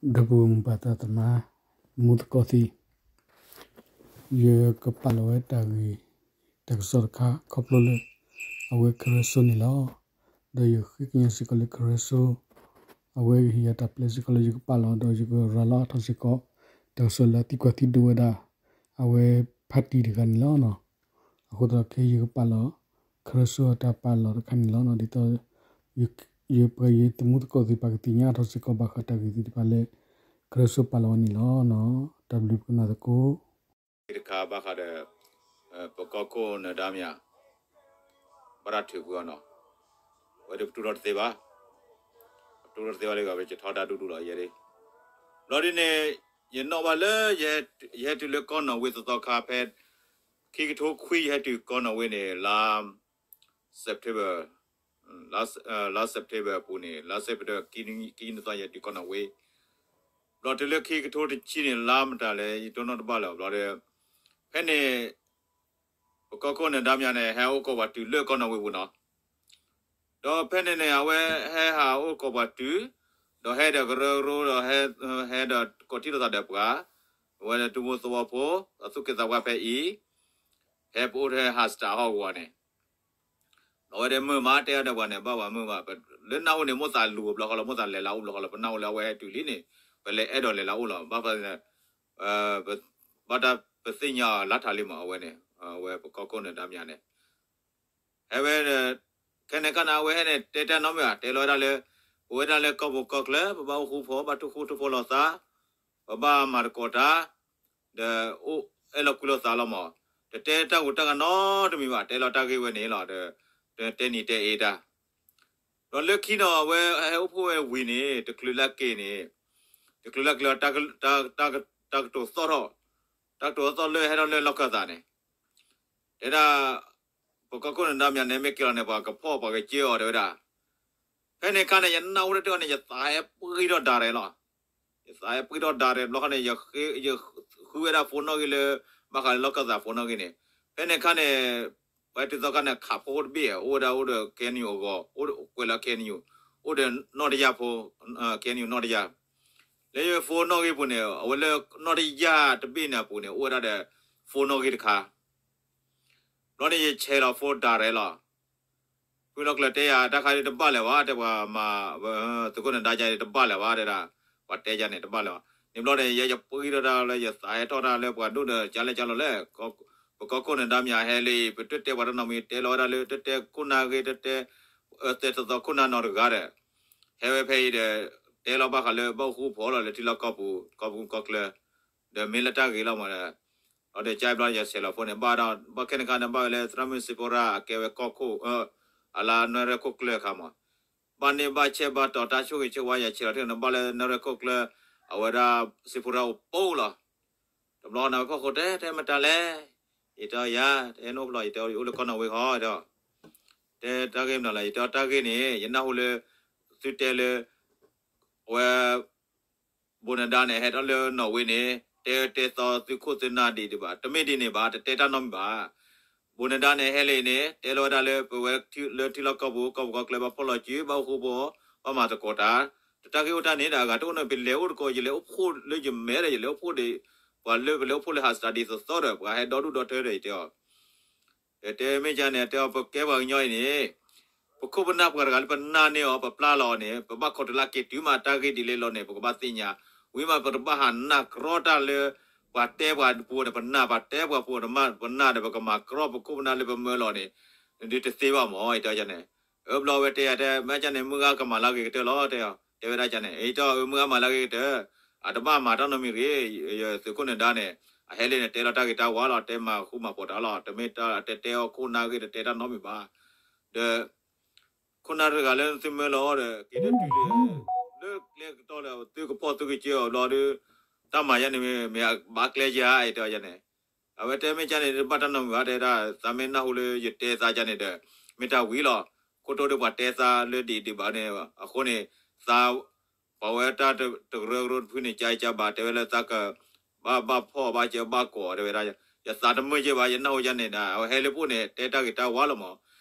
ဒီပုၢ်ဝဲၢ်မိၢ်ပၢ်သးသမါ မူသကိးသ့ၣ်, ယကပာ်လီၤဝဲတၢ်ဂ့ၢ်တၢ်ကစီၣ်တခါ ခီဖျိလၢ အဝဲခရၢစိန့ၣ်လီၤ. ဒီးယဃ့ကညးစ့ၢ်ကီးလၢခရၢစိ အဝဲဟ့ၣ်ယၤတၢ်ပျဲစ့ၢ်ကီးလၢယကပာ်လီၤ ဒီးယကရၤလီၤအါထီၣ်စ့ၢ်ကီး တၢ်ကစီၣ်လၢအသံကွၢ်သံဒိးဝဲဒၣ် အဝဲဖါတံၢ်တဂၤန့ၣ်လီၤ. အဃိသတးခဲအံၤယကပာ်လီၤ ခရၢစိအတၢ်ပာ်လီၤတခါန့ၣ်လီၤ. ဒ်သိး ယပှၤယသမူသကိးသ့ၣ်တဖၣ် ကသ့ၣ်ညါထီၣ်စ့ၢ်ကီးဘၣ်ဃးတၢ်ဂ့ၢ်သ့ၣ်တဖၣ်လၢ ခရၢစိပာ်လီၤဝဲန့ၣ်လီၤ. တၢ်ဘျုးပကနၣ်သကိး တခါဘၣ်ဃးဒီး ပကီၢ်ခိၣ်နၢၤဒါမၠး ဘၣ်တၢ်ထုးကွံာ်အီၤနီၤ, အဝဲဒၣ်ပတူၢ်ထီၣ်တသ့ဘၣ်, ပတူၢ်ထီၣ်တသ့ဘၣ်လၢဂၤ ပကထီဒါဒူဒူလီၤယဲဒၣ်. ဘျီဒ်န့ၣ် ယနီၣ်ဘၣ်လၢ ယဟဲတုၤလၢကီၢ်နီၣ်ဝ့ၢ်သီသီခါ ဖဲ ခံကထိခွံ ယဟဲတုၤကီၢ်နီၣ်ဝ့ၢ်န့ၣ် လါ September လါ September အပူၤန့ၣ် လါ September ခံနွံသီ ယဟဲတုၤကီၢ်နီၣ်ဝ့ၢ်. ဘျီတုၤလၢခံကထိတဆံန့ၣ် လါမတၤလဲၣ် ယတိၢ်နီၣ်တဘၣ်လၢၤဘၣ်. ဘျီဒီး ဖဲန့ၣ် ပကီၢ်ခိၣ်နၢၤဒါမၠးန့ၣ် ဟဲအိၣ်ကိးပှၤတုၤလၢကီၢ်နီၣ်ဝ့ၢ်ပူၤနီၤ. ဒီးဖဲန့ၣ်န့ၣ် အဝဲဟဲဟးအိၣ်ကိးပှၤတုၤ, ဒီးဟဲဒီးကရၢကရိ ဒီးဟဲဒီးကိးထံၣ်လိာ်သးဒီးပှၤ, အဝဲဒၣ်ဒူဖိသဝီဖိ အသူၣ်က့သးပှၢ်ဖဲအံၤ, ဟဲပအိၣ်ထဲဟးစတၢ်ဟီၣ်ကဝီၤန့ၣ် အဝဲဒၣ်မုာ်မး တဲအီၤဒီးပှၤန့ၣ် ဘၣ်ပှၤမုာ်ဘၣ်, လၢနၢ်ဟူန့ၣ် မိၣ်သးလူၤအဘျီဃီလီၤ, မိၣ်သးလဲၤလၢအအိၣ်ဘျီဃီလီၤ, ပနၢ်ဟူလၢအဝဲဟဲတုၤလံန့ၣ် ပလဲၤအဲၣ်ဒိးလဲၤလၢအအိၣ်လီၤ. ဘၣ် ဘၣ်တၢ်ပသ့ၣ်ညါအီၤလါထးလံမး အဝဲန့ၣ်, အဝဲပကီၢ်ခိၣ်နၢၤဒါမၠးန့ၣ် ဟဲဝဲ ခဲန့ၣ်ခါန့ၣ် အဝဲဟဲန့ၣ် တဲတၢ်နီတမံၤဘၣ်, တဲလီၤဝဲဒၣ်လၢ ပဝဲဒၣ်လၢကီၢ်ပူၤကီၢ်ချၢ ပဘၣ်အိၣ်ဃူဖိး ဘၣ်ထူၣ်ဃူထူၣ်ဖိးလိာ်သး, ပဘၣ်မၤသကိးတၢ်, ဒီးအိၣ်အဲၣ်လီၤကွံလိာ်သးလီၤမး, တတဲတၢ်ဂူာ်တၢ်ဂၤနီတမံၤဘၣ်, တဲလီၤတၢ်ဂ့ၢ်ဝဲန့ၣ်လီၤ. ဒီးတဲနံၤတဲအ့တၢ် ဒီးလၢခံနီၤ အဝဲဟဲအိၣ်ဖှိၣ်ဝဲဝံၤန့ၣ် တချုးလၢက့ၤန့ၣ်, တချုးလၢက့ၤလီၤ တၢ်ကတိၤသီၣ်ထီၣ်, တၢ်ကတိၤသီၣ်လၢဟဲထီၣ်လၢလီၢ်ခၢၣ်သးန့ၣ်, တဲဒၣ် ပကီၢ်ခိၣ်နၢၤဒါမၠးန့ၣ် မ့ၢ်က့ၤလီၤန့ၣ် ပှၤကဖီၣ်ပှၤကစၢအီၤ တဲဝဲဒၣ်. ဖဲန့ၣ်အခါန့ၣ် ယနၢ်ဟူတၢ်အီၤန့ၣ် ယသးဟဲပှံထီၣ်ဒါရဲၣ်လီၤ. ယသးဟဲပှံထီၣ်ဒါရဲၣ်ဘျီဃီန့ၣ် ယဃုဝဲဒၣ်ဖိနီၣ်ဂံၢ်လၢ ဘၣ်ဃးလၢလီၢ်ခၢၣ်သးဖိနီၣ်ဂံၢ်န့ၣ်, ဖဲန့ၣ်အခါန့ၣ် ပှၤတုၤသီခါန့ၣ် ခးဖိတဘ့ၣ် အိၣ်ဝဲဒၣ်အိၣ်ဒီး KNU အဂီၤ, အိၣ်ကွဲးလၢ KNU, အိၣ်ဒီးနီၣ်တယၢ်ဖိ, KNU နီၣ်တယၢ်, လၢယဖိနီၣ်ဂံၢ်ပူၤန့ၣ် အဝဲလၢနီၣ်တယၢ်တဘ့ၣ်န့ၣ်အပူၤန့ၣ် အိၣ်ဝဲဒၣ်ဒီး ဖိနီၣ်ဂံၢ်တခါ ဘျီန့ၣ် ယဆဲးလီၤဖိဒါရဲၣ်လီၤ. ဖုလီၤကျၢၤတဲယၤ တၢ်ခါဒ်တဘၣ်လၢၤဘၣ်, တဲပှၤမၤ သုးခိၣ်နၢၤဒါယၤဒ်တဘၣ်လၢၤဘၣ် တဲဒၣ်, ပှၤတဲယၤန့ၣ် တဘၣ်လၢၤဘၣ်. န့ၣ်ဘျီန့ၣ် ယဲယပှံထီၣ်တၢ်လၢ ယသးဟဲထီၣ်တၢ်လၢပှၤဒိၣ်ဒီး ကၢလဲၣ်ကၢလီၤလဲၣ်, ပကီၢ်ခိၣ်နၢၤဒါမၠးဟဲလၢအံၤ ပတတဲပှၤတၢ်နီတမံၤ တဲလီၤဝဲဒၣ်လၢ တတဲခိၣ်နၢ်ဂ့ၤ တတဲ သဲသီသီခိၣ်နၢ်နီတဂၤဒီး ဟဲဝဲဖဲအံၤဒီး တဲလီၤဘၣ်ဃးလၢ ဘၣ်အိၣ်ဃူဖိးလီၤ လၢထံလီၢ်ကီၢ်ပူၤ ကီၢ်ပူၤကီၢ်ချၢ ဒီးမ့ၢ်လၢတၢ်ဂ့ၤလီၤမးဒီး ဒီးကၠဲဘျီယဆဲးလီၤဖိန့ၣ် ဘၣ်ဒီး ဘၣ်ခဲန့ၣ်ခါန့ၣ် ဘၣ်ဝဲလၢသရၣ်မုၣ်စံးဖိရၣ် အကဲဝဲကီၢ်ခိၣ် အလါနွဲရဲၣ်ခိၣ်ကျၢၢ်အခါမး ဘၣ်န့ၢ်ဘၣ်ဆဲးဘၣ်တီၤတၢ်ဆိၣ်ဂ့ၤဆိၣ်ဝါ ယဆဲးလီၤထံၣ်န့ၣ် ဘၣ်လၢနွဲရဲၣ်ခိၣ်ကျၢၢ် အဝဲဒၣ်စံးဖိရၣ်အိၣ်ပိလီၤ. တဘျီန့ၣ် ဝဲဖီခိၣ်တဲ တဲမတၤလဲၣ်, ယတဲအီၤယၤ တဲနအိၣ်ဖျီ ယတဲအီၤယအိၣ်လၢကီၢ်နီၣ်ဝ့ၢ်ဃီ တဲအီၤ တဲတၢ်ဂ့ၢ်မနုၤလဲၣ် ယတဲအီၤတၢ်ဂ့ၢ်န့ၣ် ယနၢ်ဟူလၢ သုတဲလၢ အဝဲ ဘိးနဒါန့ၣ် ဟဲထီၣ်လၢနီၣ်ဝ့ၢ်န့ၣ် တဲတဲသီသုးခိၣ်သုးနၢ်ဒ်ဒ်ဘၣ် တမ့ၢ်ဒ်န့ၣ်ဘၣ် တတဲတၢ်နီတမံၤဘၣ်. ဘိးနဒါန့ၣ် ဟဲလၢအံၤန့ၣ် တဲလီၤဝဲဒၣ်လၢပဝဲလၢထံလီၢ်ကီၢ်ပူၤ ကီၢ်ပူၤကီၢ်ချၢ ဘၣ်ဖီၣ်လီၤစု ဘၣ်အိၣ်ဃူဖိး ဘၣ်မၤသကိးတၢ် တၢ်ဂ့ၢ်အိၣ်တၢ်န့ၣ်ဒီး အဂၤတအိၣ်န့ၣ် ပလဲၤအိၣ်တကိး ယလဲၤအိၣ်ဖှိၣ်လၢယမဲာ်ဒီး ယလဲၤအိၣ်ဖှိၣ်ဒီး ပှၤလၢပလဲၤအိၣ်ဖှိၣ်လၢဟးစတၢ်ဒ်သိးသိးဒီး ပှၤဟဲဒီဒူၣ်ဒီထၢဒီး ယတဲအီၤ တဲမ့ၢ်ကန့ၣ် တဲအီၤ ပကဲပှၤကညီအံၤန့ၣ် ပခိၣ်ပနၢ်ပှၤတဂၤလၢပနာ်န့ၢ်အီၤ ပပျၢ်လီၤအီၤန့ၣ် ပဘၣ်ခိးတုၤလၢက့ၤတုၤမး တၢ်ဂ့ၢ်ဒ်လဲၣ်လီၤန့ၣ် ပကဘၣ်သ့ၣ်ညါ ဝံၤမး ပတဘၣ်ဟးနာ်ကြီတၢ်လၢ ပှၤတဲပှၤပူၤန့ၣ် ပနာ် ပှၤတဲပှၤပူၤန့ၣ် ပနာ်ဒီး ပကမၤကြီပခိၣ်ပနၢ်လၢပမၢလီၤန့ၣ် ဒ်တသ့ဘၣ်မး ယတဲန့ၣ် အၢ ဘျီဝဲတဲယၤတဲ မ့ၢ်ကန့ၣ် မုၢ်ဂၤကမၤလၢဂ့ၤကတၢၢ်လီၤ တဲ တဲဝဲဒၣ်ကန့ၣ် အံၤတဲအီၤ မုၢ်ဂၤမၤလၢဂ့ၤကတၢၢ် အတဘၣ်မၤတၢ်နီတမံၤတဂ့ၤ သုးခိၣ်နၢၤဒါန့ၣ် အဟဲလၢန့ၣ် တဲလီၤတၢ်ဂ့ၤတၢ်ဝါလီၤ တဲမၤဃူမၤဖိးတၢ်လီၤ တမ့ၢ်တတဲအီၤခိၣ်နၢ်ဂ့ၤ တတဲတၢ်နီတမံၤဘၣ် ဒီး ခိၣ်နၢ်တဂၤလၢသုမၢလီၤဒီး က့ၤတတုၤလၢ လၢကျဲကတီၢ်လၢ သုကဖီၣ်သုကစၢအီၤဘျီဒီး တၢ်မၤယၤန့ၣ် မ့ၢ်ဘၣ်ကျဲယၤ အံၤတဲယၤန့ၣ် အဝဲတဲမ့ၢ်ကန့ၣ် တဘၣ်တၢ်နီတမံၤဘၣ် တဲဒၣ် သးမ့ၢ်နၢ်ဟူလၢယတဲသးကန့ၣ်ဒီး မ့ၢ်တၢ်ဝံၤလီၤ ခိၣ်တိဒီးပှၤတဲသးလၢဒ်ဒ်ဘၣ်န့ၣ် အဃိန့ၣ် သး ပှၤဝဲတၢ်တကရၢကရိတဖုန့ၣ် ကကဘၣ်တဲဝဲလၢသးက ဘၣ်ဘၣ်ဖီၣ်ဘၣ်ကၢဘၣ်ကိးတဲဝဲဒၣ် ယသးတမုာ်က့ဘၣ် ယနၢ်ဟူယၤန့ၣ်ဒီး အဝဲဟဲလၢပအိၣ်န့ၣ် တဲတၢ်ဂ့ၤတၢ်ဝါလီၤမး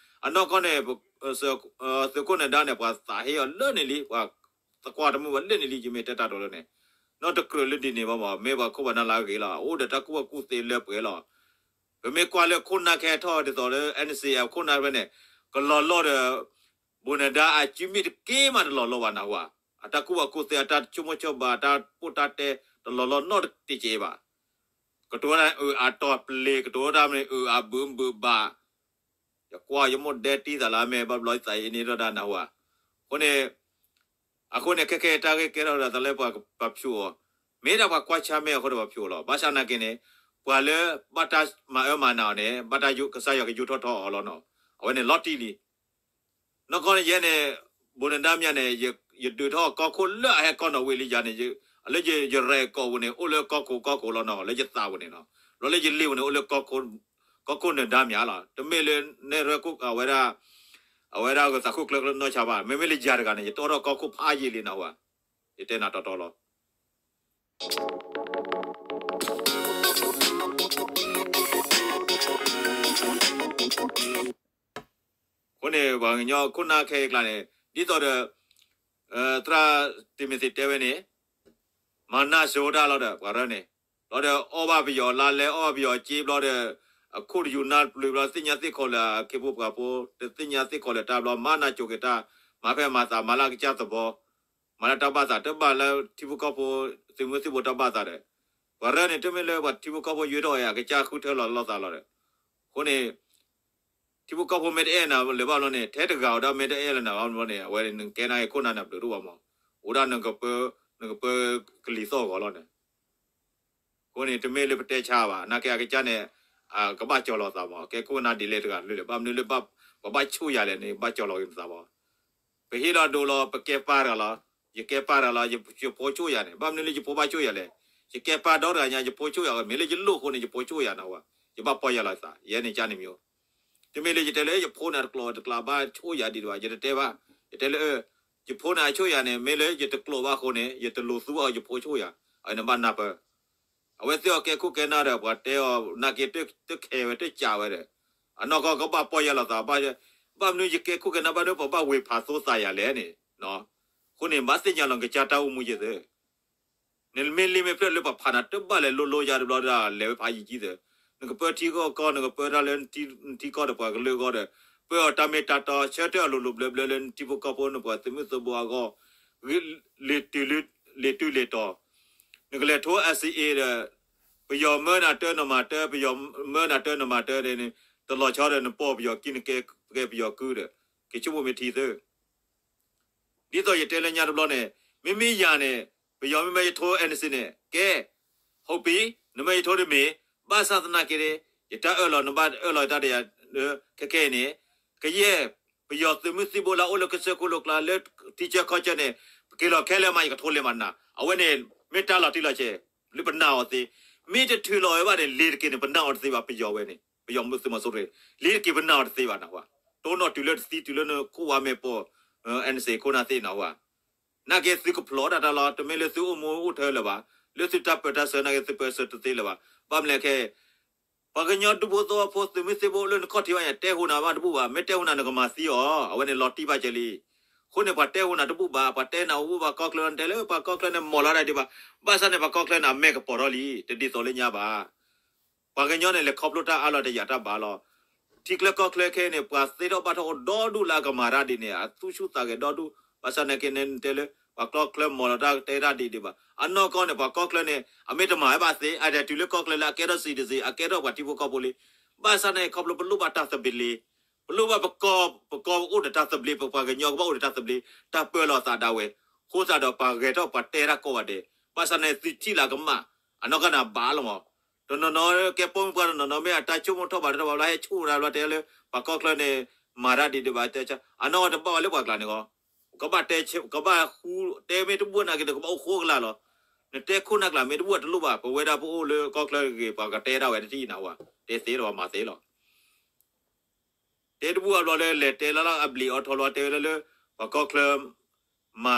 အနီၢ်ကီၢ်န့ၣ် သုးခိၣ်နၢၤဒါန့ၣ် ပှၤသးဟ့အီၤလၢန့ၣ်လံ ပှၤသကွၢ်တမုာ်ဘၣ်လၢန့ၣ်လံ ယမ့ၢ်တဲတၢ်တီလၢန့ၣ် နီတကြၢးလၢဒ်န့ၣ်ဘၣ်မး မ့ၢ်ပှၤခိၣ်ပှၤနၢ်လၢအဂ့ၤလီၤ. အိၣ်ဒီးတၢ်ကူၣ်ဘၣ်ကူၣ်သ့လၢပှဲၤလီၤ. ပမ့ၢ်ကွၢ်လၢခိၣ်နၢ်ခဲထီၣ်ဒ်သိးလၢ NCA အခိၣ်နၢ်ဖဲန့ၣ် ကလီၤလီၢ်ဒီး ဘိၣ်နဒါအစုမ့ၢ်တက့ၢ်မးတလီၤလီၢ်ဘၣ်နၢ်ဟူဧါ. အတၢ်ကူၣ်ဘၣ်ကူၣ်သ့ အတၢ်ဆိကမိၣ်ဆိကမး အတၢ်ပိၢ်တၢ်တဲ တလီၤလီၢ်နီတစဲးဘၣ်. ကတိၤဝဲဒၣ်အုးအတီၤပျ့ၤ ကတိၤဝဲဒၣ်မ့ၢ်အုးအဘုးဘုးဘၣ် ယကွၢ်ယမိၢ်ဒဲတံၢ်သးလၢအမဲာ် ဘၣ်ဘျီယသးအံၤန့ၣ်ဒီးဒၣ်နၢ်ဟူဧါ. အဃိန့ၣ် အဃိန့ၣ် ခဲခဲအံၤတၢ်ဂ့ၢ်ကဲထီၣ်ဒီး တၢ်လၢပှၤပာ်ဖျိးအီၤ, မ့ၢ်ဒၣ်ပှၤကွၢ်ဆၢၣ်မဲာ်အဃိဒီးပာ်ဖျိးအီၤလီၤ. ဘၣ်ဆၣ်နာ်က့န့ၣ် ပှၤလၢဘၣ်တၢ်မၤအၢမၤနးအီၤန့ၣ် ဘၣ်တၢ်ကစၢ်ယွၤကယူးထီၣ်ထီအီၤလီၤနီၤ. အဝဲန့ၣ်လီၤတံၢ်လံ. နီၢ်ကီၢ်န့ၣ် ယဲန့ၣ် ဘိၣ်နဒါမၠါန့ၣ် ယဒုးထီၣ်ကီၢ်ခိၣ်လၢအဟဲကီၢ်နီၣ်ဝ့ၢ်လံယၤန့ၣ် လၢယရဲၣ်ကီၢ်ပူၤန့ၣ် အိၣ်လၢကီၢ်ခိၣ်ကီၢ်ခိၣ်လီၤနီၤ လၢယသးပူၤန့ၣ်နီၤ. ဘျီလၢယလံာ်ပူၤန့ၣ် အိၣ်လၢ ကီၢ်ခိၣ်နဒါမၠါလီၤ. တမ့ၢ်လၢနဲၣ်ရွဲၣ်ခိၣ်အဝဲဒၣ် အဝဲဒၣ်ဂုၤသးခိၣ်ကျၢၢ်ကျၢၢ်နီၢ်ဆါဘၣ်. မ့မ့ၢ်လၢယၤတဂၤန့ၣ် ယတီၣ်ထီၣ်ကီၢ်ခိၣ်ဖးယံာ်လံနၢ်ဟူဧါ. ယတဲနၤတီတီလီၤ. အဃိန့ၣ် ပှၤကညီခိၣ်နၢ်ခဲအံၤအကျါန့ၣ် ဒ်သိးဒီး သရၣ်တံၤမသ့းတဲဝဲန့ၣ် မၤနၢၤစိၤတၢ်လီၤဒီး ပှၤရၢန့ၣ် ဘျီဒီး အီၣ်ဘၣ်ပယီၤလါလဲ အီၣ်ဘၣ်ပယီၤစ့ဘျီဒီး အခိၣ်တယူၤနၢ်ပျုၤဘျီ သ့ၣ်ညါသ့ၣ်ခီလၢအခ့ဖိပှၤဖိ တသ့ၣ်ညါသ့ၣ်ခီလၢတၢ်ဘျီ မၤနၢၤစိၤက့ၤတၢ် မၤဖဲမၤသး မၤလၢအကစၢ်သဘီ မၤလၢတၢ်ဘၣ်သး တဘၣ်လၢထံဖိကီၢ်ဖိ သုးမုၢ်သံၣ်ဘိတၢ်ဘၣ်သးဒီး ပှၤရၢန့ၣ် တမ့ၢ်လၢပှၤထံဖိကီၢ်ဖိယွဲထီၣ်အံၤ အကစၢ်ဃုထၢလီၤလိာ်သးလီၤဒီး အဃိန့ၣ် ထံဖိကီၢ်ဖိမ့ၢ်တအဲၣ်နၤလၢၤဘၣ်ဘျီန့ၣ် ထဲတဂၤအီၤဒီးမ့ၢ်တအဲၣ်လၢၤနၤဘၣ်ဘျီန့ၣ် အဝဲန့ၣ်နကဲနာ်က့ခိၣ်နၢ်နၢ်ပျုၤတအိၣ်ဘၣ်မး အိၣ်ဒၣ် နကပၢကလံၤသီၣ်ဂီၤလီၤန့ၣ် အဃိန့ၣ် တမ့ၢ်လၢပတဲဆါဘၣ် နာ်က့အကစၢ်န့ၣ် ကဘၣ်ကၠီၤလီၤသးမး ကဲခိၣ်နၢ်ဒ်လဲၣ်တဂၤလၢ်လၢ် ဘၣ်မနုၤလၢ ပဘၣ်ဆိၣ်ယၤလဲၣ်န့ၣ် ဘၣ်ကၠီၤလီၤက့ၤနသးမး ပဟ့ၣ်လီၤဒိလီၤ ပကဲပၢ်တဂၤလီၤ ယကဲပၢ်တဂၤလီၤ ယဖိဆိၣ်ယၤန့ၣ် ဘၣ်မနုၤလၢယဖိဘၣ်ဆိၣ်ယၤလဲၣ် ယကဲပၢ်ဒီတဂၤညါ ယဖိဆိၣ်ယၤ မ့ၢ်လၢယလိၣ်အဃိန့ၣ် ယဖိဆိၣ်ယၤနၢ်ဟူဧါ ယဘၣ်ပီၢ်ယၢ်လီၤသး ယဲန့ၣ်ကန့ၣ်မ့ၢ် တမ့ၢ်လၢယတဲလၢယဖိန့ၣ်တကျိးတကျါဘၣ်ဆိၣ်ယၤဒံးဒံးဘၣ် ယတတဲဘၣ် ယတဲလၢ ယဖိန့ၣ်အဆိၣ်ယၤန့ၣ် မ့ၢ်လၢယတကျိးဘၣ်အဃိန့ၣ် ယတလိၤသူဘၣ်အီၤယဖိဆိၣ်ယၤ အန့ၣ်ဘၣ်နၢ်ပၢၢ် အဝဲသ့ၣ်အီၤကဲခိၣ်ကဲနၢ်ဒီး ပှၤတဲအီၤ နာ်က့တခဲဝဲတကးဝဲဒီး အနီၢ်ကီၢ်ကဘၣ်ပီၢ်ယၢ်လီၤသး ဘၣ်မနုၤယကဲခိၣ်ကဲနၢ် ဘၣ်မနုၤပဘၣ်ဝ့ၤဖးသိသးယၤလဲၣ်န့ၣ် အဃိန့ၣ် ဘၣ်သ့ၣ်ညါလီၤနကစၢ်တၢ်အိၣ်မူယသ့ နမ့ၢ်လံမ့ၢ်ဖျၢၣ်လၢပှၤဖးနၤတဘၣ်လဲၣ် လိလိယၤတဘျီဒီး လဲၤဝဲဖးယံာ်ကံသ့ နကပၢထံကီၢ်ကီၢ် နကပၢတၢ်လၢနထံကီၢ်ဒီးပှၤကလုာ်အဂီၢ်ဒီး ပၢအီၤတၢ်မ့ၢ်တၢ်တီ ဆၢထၢၣ်အလိၤလိၤဘျၢဘျၢလၢနထံဖိကီၢ်ဖိ နပှၤသုးမုၢ်သံၣ်ဘိအဂီၢ် လ့ၤတုၤလ့ၤတီၤ နကလဲၤထိ NCA ဒီး ပယီၤမၢနၤတၢနမၤတၢ ပယီၤမၢနၤတၢနမၤတၢန့ၣ် တလီၤဆီဒီးနပိာ်ပယီၤကံ နကဲပယီၤကုဒီး က့ၤဆိကမိၣ်မ့ၢ်ထံသ့ ဒ်သိးယတဲလၢညါတဘျီန့ၣ် မ့မ့ၢ်ယၤန့ၣ် ပယီၤမ့မ့ၢ်ယထိ NCA န့ၣ် ကဲ ဟုတ်ပြီ နမ့ၢ်ယထိတမ့ၢ် ဘၣ်ဆၣ်သနာ်က့ ယတၢ်အၢၣ်လီၤ နဘၣ်အၢၣ်လီၤတၢ်ဒီးယၤ ခဲခဲအံၤန့ၣ် ကယဲၢ် ပယီၤသုးမုၢ်သံၣ်ဘိလၢအအိၣ်လၢကစၢၢ်ခိၣ်လိၤကျါလၢ ထံဆၢကီၢ်ဆၢန့ၣ် ပက့ၤလီၤခဲလၢာ်မး ယကထိလၢမးနၤ အဝဲန့ၣ် မ့ၢ်တၢ်လီၤတံၢ်လီၤဆဲး လၢပနာ်အီၤသ့ မ့ၢ်တထုးလီၤဝဲဘၣ်န့ၣ် လ့ၤတက့ၤန့ၣ် ပနာ်အီၤတသ့ဘၣ် ပယီၤဝဲန့ၣ် ပယီၤမုၢ်သုးမီၤစိရိၤ လ့ၤတက့ၤပနာ်အီၤတသ့ဘၣ်နၢ်ဟူဧါ တိၢ်နီၣ်တုၤလၢတသံတုၤလၢနခိၣ်ဝါမဲာ်ပိာ် NCA ခိၣ်နၢ်သ့နၢ်ဟူဧါ နာ်က့သုကဖျိးတၢ်တၢ်လီၤ တမ့ၢ်လၢသုအိၣ်မူအိၣ်ထၢလၢၤဘၣ် လၢသုတၢ်ပၢတၢ်ဆှၢနာ်က့သုပၢဆှၢတသ့လၢၤဘၣ် ဘၣ်မနုၤလဲၣ်ခဲ ပှၤကညီဒူဖိသဝီဖိသုးမုၢ်သံၣ်ဘိလၢနခီၣ်ထံးဘၣ်ညါ တဲဟူးနၤဘၣ်တဘူၣ်ဘၣ် မ့ၢ်တဲဟူးနၤနကမၤသံအီၤ အဝဲန့ၣ်လီၤတံၢ်ဘၣ်ကဲလံ အဃိန့ၣ် ပှၤတဲဟူးနၤတဘူၣ်ဘၣ် ပှၤတဲနၤအိၣ်ဘူၣ်ဘၣ်ကီၢ်ချၢ နတဲလၢပှၤကီၢ်ချၢန့ၣ် မီၢ်လီၤဒၣ်ဒံးဘၣ် ဘၣ်ဆၣ်န့ၣ် ပှၤကီၢ်ချၢန့ၣ် အမဲာ်ကပီၤထီၣ်လံ တဒ်သိးလၢညါဘၣ် ပှၤကညီန့ၣ် လဲၤခီဖျိတၢ်အါလီၤတယာ်တၢ်ဘၣ်လီၤ ထံချၢကီၢ်ချၢခဲအံၤန့ၣ် ပှၤသ့ထီၣ်ဘၣ်ထီၣ်အိၣ်ဒီဒူၣ်လၢအကမၤတၢ်ဒ်န့ၣ် အသူၣ်ဆူၣ်သးဂဲၤဒီဒူၣ် ဘၣ်ဆၣ်နာ်က့န့ၣ် နတဲလၢ ပှၤကီၢ်ချၢမီၢ်လီၤတၢ်တဲတၢ်ဒ်ဒံးဘၣ် အနီၢ်ကီၢ်န့ၣ် ပှၤကီၢ်ချၢန့ၣ် အမ့ၢ်တမၤဝဲဘၣ်သ့ အဒဲးတုၤလၢကီၢ်ချၢလၢအကဲထီၣ် citizen အကဲထီၣ်ပှၤထံဖိကီၢ်ဖိလံ ဘၣ်ဆၣ်န့ၣ် ခီဖျိပလိၣ်ဘၣ်တၢ်သဘျ့ ပလိၣ်ဘၣ်ပကီၢ် ပကီၢ်ပအိၣ်ဒီးတၢ်သဘျ့ ပပှၤကညီကဘၣ်အိၣ်ဒီးတၢ်သဘျ့ တၢ်ပၢလီၤသးဒၣ်ဝဲ ဃိသတးဒီးပှၤဂဲၤထီၣ်ပှၤတဲတၢ်ကိးဂၤဒဲး ဘၣ်ဆၣ်န့ၣ် သုထံၣ်လၢအကမၣ် အနီၢ်ကီၢ်န့ၣ်ဘၣ်လီၤမး တနီၤနီၤကဲပိာ်မုၣ်ပှၢ်တနီၤနီၤ မ့ၢ်အတၢ်ဆိကမိၣ်ထီၣ်ဘၣ်တထီၣ်ဘၣ်လၢဟဲဆိၣ်ဝဲဒၣ်ဘျီတဲလၢ ပှၤကီၢ်ချၢန့ၣ် မၤတၢ်ဒ်ဒံးဘၣ်တဲဆါ အနီၢ်ကီၢ်တဘၣ်ဝဲလၢပှၤကျါန့ၣ်ဂီၢ် ကဘၣ်တဲ ကဘၣ်ဃူ တဲမ့ၢ်တဘူၣ်နာ်က့ဒီး ကဘၣ်အိၣ်ဃိကလာ်လီၤ နတဲခိၣ်နၢ်ကျါမ့ၢ်တဘူၣ်အတလိၣ်ဘၣ် ပဝဲဒၣ်ပအိၣ်လၢကီၢ်ချၢဂ့ၤ ပှၤကတဲဒၣ်ဝဲတထံၣ်နၢ်ဟူဧါ တဲသ့လီၤမၤသ့လီၤ တဲတဘူၣ်အဘျီလၢလဲၤတဲလၢလၢအဘျံးအီၤထီလီၤ တဲဝဲလၢလၢ ပှၤကီၢ်ချၢ မၤ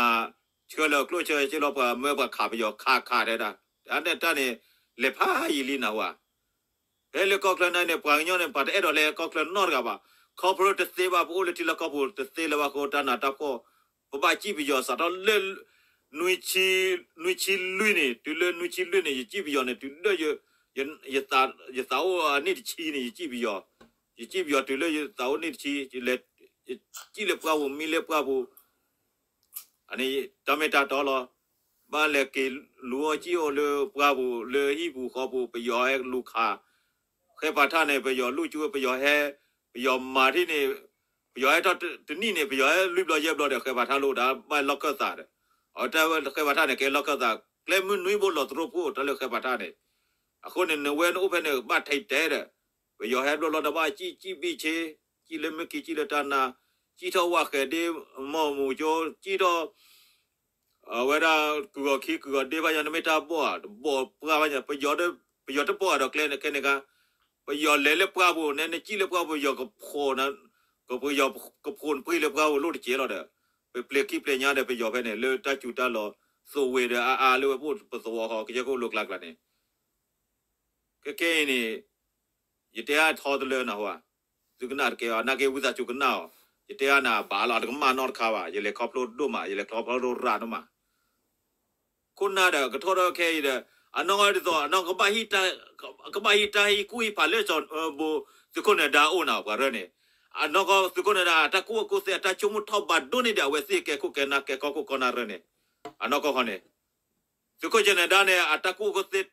ဆှၢလၢကျိၣ်ဆၢဆ့လီၤ ပှၤမၢပှၤခးပယီၤခးခးတဲဒၣ် တၢ်န့ၣ်တၢ်န့ၣ် လဲၤဖးယံာ်လံနၢ်ဟူဧါ ဖဲလၢကီၢ်ချၢန့ၣ် ပှၤကညီန့ၣ် ပှၤတအဲၣ်ဒိးလဲၤကီၢ်ချၢနီတဂၤဘၣ် ခီဖျိတသ့ဘၣ် ပအိၣ်လၢထံလီၢ်ကီၢ်ပူၤတသ့လၢၤဘၣ်ဃိ တၢ်နးတၢ်ဖှီၣ် ပဘၣ်စံၣ်ပယီၤစးထီၣ်လၢ နွံဆံလွံၢ်န့ၣ် တုၤလၢနွံဆံလွံၢ်န့ၣ် ယစံၣ်ပယီၤန့ၣ် တုၤလၢ ယသးအိၣ်အနံၣ်တဆံန့ၣ် ယစံၣ်ပယီၤ, ယစံၣ်ပယီၤတုၤလၢယသးအိၣ်နံၣ်တဆံ ယလဲၤစံၣ်လၢပှၢ်ပူၤ မံလၢပှၢ်ပူၤ အန့ၣ်တၢ်မ့ၢ်တၢ်တီလီၤ. ဘၣ်လဲၤက့ၤလူၤအီၣ်စံၣ်အီၣ်လၢပှၢ်ပူၤ လၢဟံၣ်ပူၤဃီပူၤ ပယီၤဟဲလူၤခး ဃဲပာ်ထၣ်န့ၣ် ပယီၤလူၢ်ကၠိ ပယီၤဟဲ ပယီၤမၤထံၣ်န့ၣ် ပယီၤဟဲထီၣ်တနံၣ်န့ၣ် ပယီၤဟဲလွံၢ်ဘျီယဲၢ်ဘျီဒီး ဃဲပာ်ထၣ်လိာ်ဒီး ဘၣ်လီၢ်ခၢၣ်သးဒီး အဝဲတၢ်ဃဲပာ်ထၣ်န့ၣ် ကဲလီၢ်ခၢၣ်သး ကျဲမုၢ်နွံဘိလီၤသရိာ်ဖိ တၢ်လၢဃဲပာ်ထၣ်န့ၣ် အဃိန့ၣ် နဝဲနအိၣ်ဖဲန့ၣ် ဘၣ်ထဲးတဲဒီး ပယီၤဟဲဘျီဘျီဒီး ဘၣ်စံၣ်စံၣ်ဘံၣ်ဆ့ စံၣ်လၢမ့ၢ်က့ၤ စံၣ်လၢတၢ်နါ စံၣ်ထီၣ်ဝၣ်ဃဲၤဒ့ မီၢ်မူကၠိ စံၣ်ထီၣ် အဝဲဒၣ်ကုၢ်ဂီၤခံကုၢ်ဂီၤဒ့ဘၣ်ညါ နမ့ၢ်တၢ်ဘီၣ်ဧါ တဘီၣ်ပှၢ်ဘၣ်ညါ ပယီၤတဘီၣ်ဧါဒီးကျဲန့ၣ်ခဲန့ၣ်ခါ ပယီၤလဲၤလၢပှၢ်ပူၤန့ၣ် နစံၣ်လၢပှၢ်ပူၤ ပယီၤကဖိး ပယီၤကဖိးနပှ့ၤလၢပှၢ်ပူၤလိၣ်တစဲးလီၤဒီး ပပျဲၤခံပျဲၤညါဒီးပယီၤဖဲန့ၣ် လၢတၢ်စူၤတၢ်လီၤ သိးဝ့ၤဒီးအါအါလၢဝဲပအိၣ်ပသဝီဃီ ကယဲၢ်ခိၣ်လိၤကျါကျါန့ၣ် ခဲခဲအံၤန့ၣ် ယတဲအါထီတလၢနဟါ သုကနၣ်တကဲဘၣ် နာ်က့ဝံသးစူၤကနၣ်အီၤ ယတဲအါနၤဘၣ်လီၤ တကမၣ်နီတခါဘၣ် ယလဲၤခီဖျိဒိၣ်မး ယလဲၤခီဖျိဒိၣ်ရၣ်ဒိၣ်မး ခိၣ်နၢ်ဒီးကထီၣ်ထီၣ်ခဲအံၤဒီး အနီၢ်ကီၢ်ဒ်သိး အနီၢ်ကီၢ် ကဘၣ်ဟံးတၢ်ဟံးကူၣ်ဟံးဖးလၢစီၤဘိ သုးခိၣ်နၢၤဒါအအိၣ်နၤ ပှၤရၢန့ၣ် အနီၢ်ကီၢ်သုးခိၣ်နၢၤဒါ အတၢ်ကူၣ်ဘၣ်ကူၣ်သ့ အတၢ်ဆိကမိၣ်ထီၣ်ဘးဒိၣ်န့ၢ်ဒီး အဝဲသ့ၣ်ကဲခိၣ်ကဲနၢ်ကဲကီၢ်ခိၣ်ကီၢ်နၢ်ရၢန့ၣ် အနီၢ်ကီၢ်ခီန့ၣ် သုးခိၣ်နၢၤဒါန့ၣ် အတၢ်ကူၣ်ဘၣ်ကူၣ်သ့